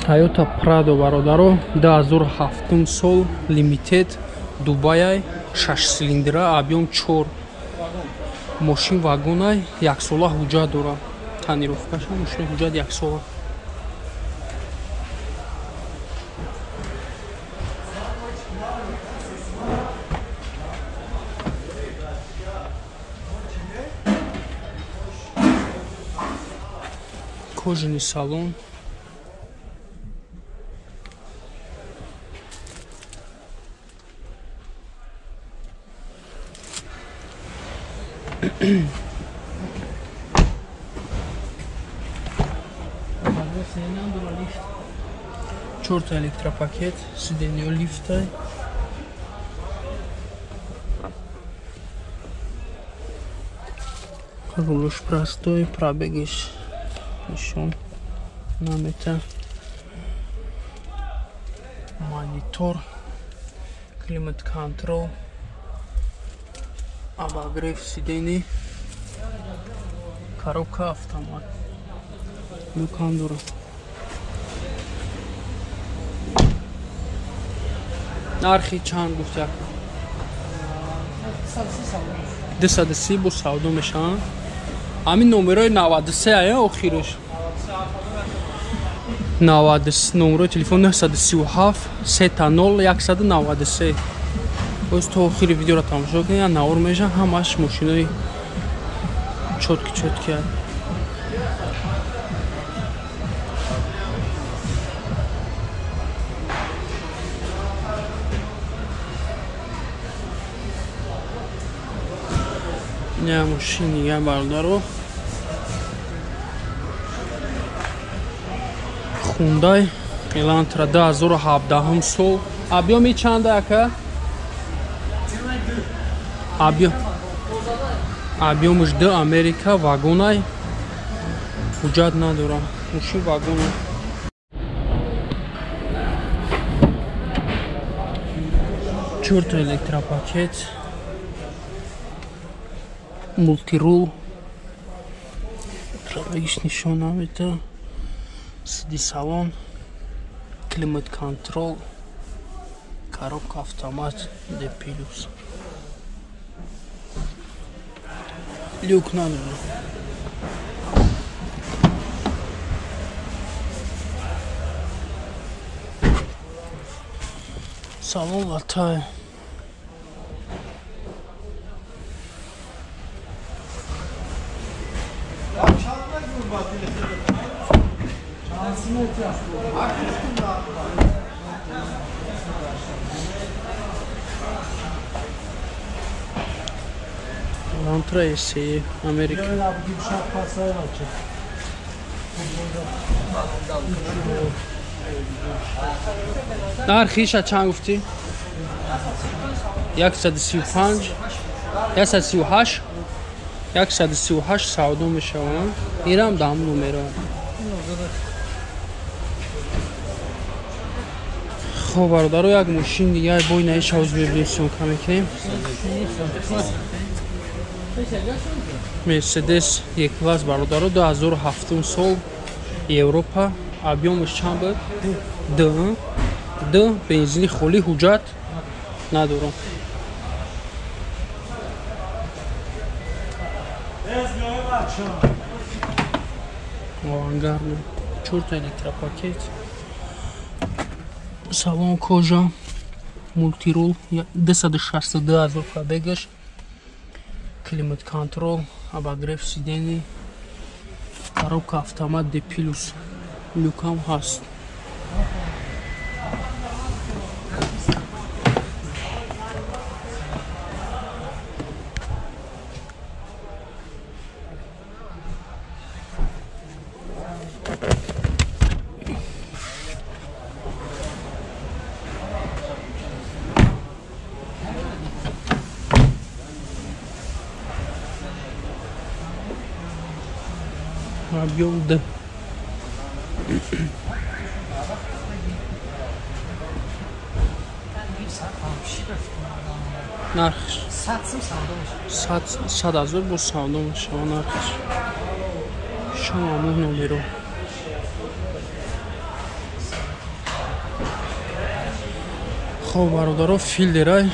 Toyota Prado бародаро, 2007 сол, Limited, Дубайай, 6 силиндра, объем 4. Мошин вагонай, яксола ҳуҷҷат дора. Тонировкаша мошин ҳуҷҷат яксола. Кожаный салон. Чорта электропакет, сиденье лифтай. Рулуш простой, пробегиш нишон намета. Монитор, климат контрол, обогрев сидений, коробка автомат. Люкам дора. Нархи чанд гуфт як? 230 бо савдо мешаванд. Ҳамин номерои 93 ая охираш. 93 номерои телефон 937 30 193. Боз то охири видеоро тамошо кунед, навор мешавад, ҳамаш мошинои чотки чотки аст. Не мошин дига бародаро. Хундай Элантра 2017 сол. Объёми чанд ака? Объёмш 2, Америка, вагонай. Ҳуҷҷат надора. Мошин вагонай. Чорта электропакет. Мултирул. Пробегиш нишон намета. Сиди салон. Климат контрол. Коробка автомат D+. Люк надо. Салон латай. Elantra SE Amerika. Нархиша чанд гуфтӣ? 135, 138, 138 савдо мешаванд. Инам дам номеро. Хоб бародаро, як мошин дига бой наиш ҳавз мебинем, съёмка мекунем. Мерседес Е-класс бародаро, 2007 сол, Европа, объёмаш чанд буд? 2, 2, бензини холӣ, ҳуҷҷат надорам. Авангард, чорта электропакет, салон кожа, мултирул, 262 ҳазор пробегаш, климат контрол, обогрев сидений, коробка автомат D+, люкам ҳаст. Объем Д. Нархш. Сад ҳазор бо савдо мешавад нархш. Шама муҳ номеро. Хоб бародаро, Филдерай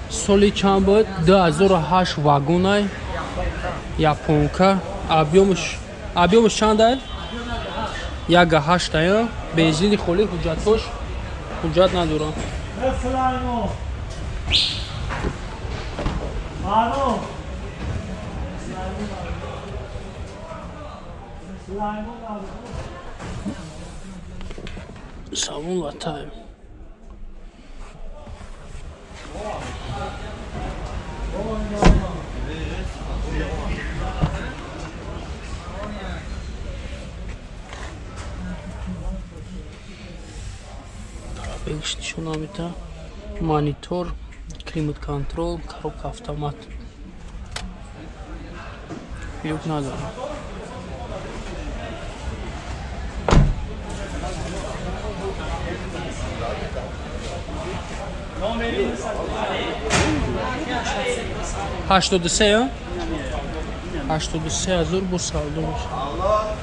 соли чанд буд? 2008 вагонай, японка. Объёмш чандай? 1.8 ая. Бензини холӣ, ҳуҷҷатош ҳуҷҷат надорам. Салон латаем. Пробегш нишон намета. Монитор, климат контрол, коробка автомат. Люк надорам. Ҳаштоду се, 83 000 бо савдо мешавад.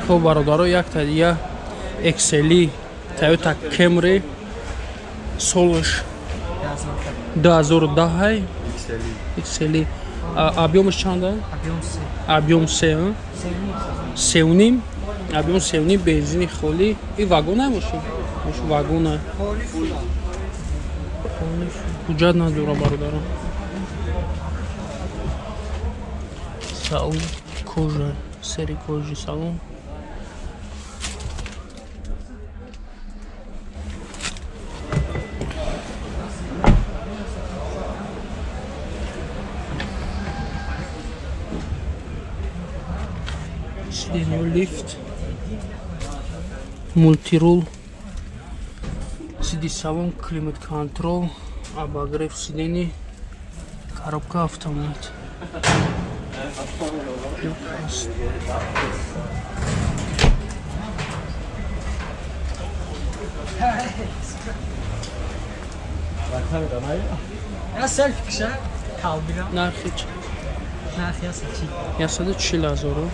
Хоб бародаро, якта дига XL Toyota Camry, солаш 2010, XL. Объёмш чанда? Объём се, сеуним. Объём сеуним, бензини холӣ. И вагона мошин? Мошин вагона. Ҳуҷҷат надора бародаро. Салон кожа, сери кожи салон. Сиденье лифт, мультирул, сиди салон, климат контрол, обогрев сидений, коробка автомат. Нархи чӣ? 140 000.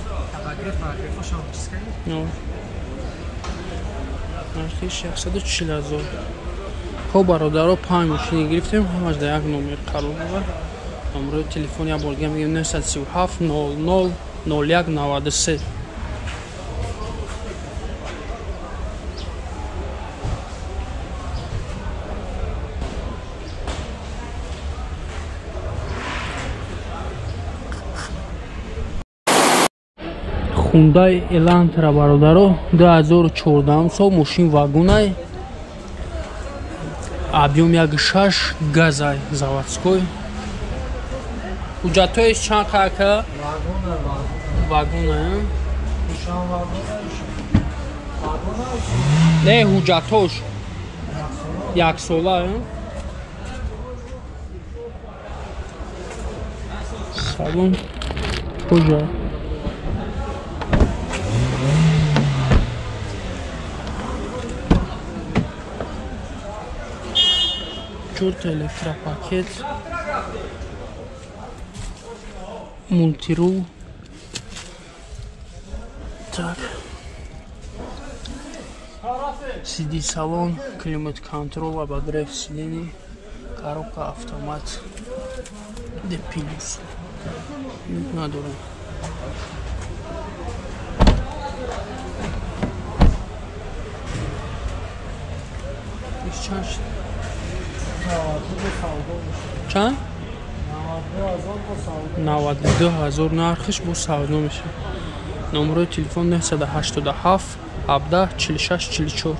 Нархиш 140 000. Хоб бародаро, панҷ мошини гирифтем, ҳамаш дар як номер қарор дорад. Номерои телефон як бор дига мегӯем: 937 00 01 93. Хундай Элантра бародаро, 2014 сол, мошин вагонай, объём 1.6, газай, заводской. Ҳуҷҷатҳои чанд кака? Вагона. Не, ҳуҷҷатҳош яксола. Салон кожа. Чорта электропакет, мультирул. Так, сиди салон, климат контрол, обогрев сидений, коробка автомат, D плюс. Надорам. Чанд? Чанд? 92 000 нархиш, бо савдо мешавад. Номерои телефон 987 17 46 44.